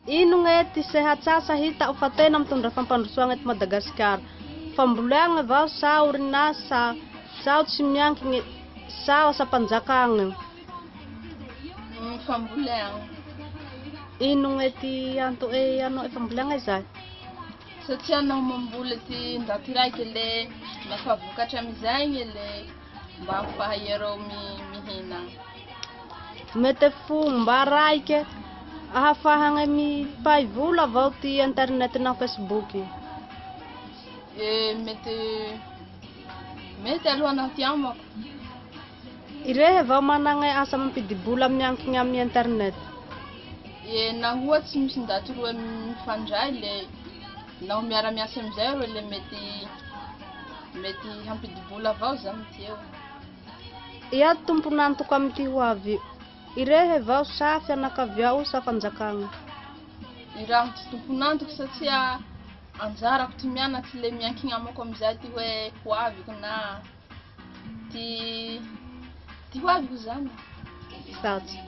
Inogne ty sehatr'asa hita'o fa tena mitondra fampandrosoagne eto Madagasikara? Famboleagne vao sa orinasa sa tsy miankigne sa asam-panjakagne? Ny famboleagna. Inogne ty anto'e anoe famboleagne zay? Satria naho mamboly ty ndaty raiky le lafa vokatra amizay igny le mba ahafaha iareo mihina. Mety fomba raike ahafahagne mipay vola vao ty internet naho Facebook? E, mety mety aloha naho ty amako. Irehe vao managne asa mampidi-bola miankigny amin'ny internet? E, naho ohatsy misy ndaty roe mifandray le naho miara-miasa amizay reo le mety hampidi-bola avao zany ty eo. Ia tompon'antoko amy ty ho avy? Irehe vao sa fianakavia'o sa fanjakagna? Iraho ty tompon'antoko satria anjarako ty mianatsy le miankigny amako amizay ty hoe ho aviko na ty ho aviko zany. Satsy.